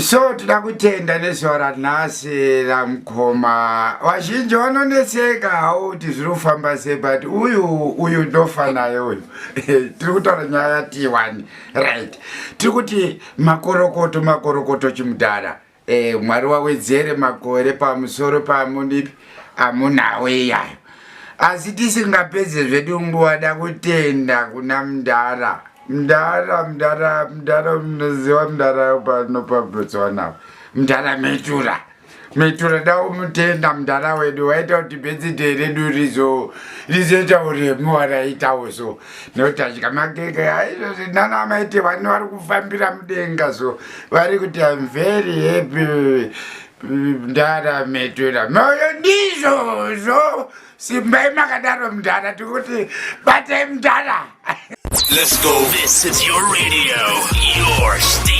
So toda kutenda nezuva ranhasi ramukoma. Vazhinji vanonetseka hawo kuti zviri kufamba sei, but uyu uyu ndofa naye uyu. Tiri kutaura nyaya yaT1, right? Tiri kuti makorokoto, makorokoto chimudhara. Mwari wawedzere makore pamusoro pamunipi amunawo iyayo. Asi tisingapedze zvedu nguva, da kutenda kuna mudhara. Mudhara, mudhara, mudhara, munoziva mudhara pano paBotswana, mudhara Metura. Metura, daumutenda mudhara wedu waita kuti birthday redu rizoita uremu waraitawo so, nekuti adya makeke aizvozvi nana maiti vani vari kufambira mudenga, so vari kuti, "I'm very happy, mudhara Metura." Moyo ndizvozvo, simbai makadaro mudhara, tikuti batai mudhara. Let's go. This is your radio, your station.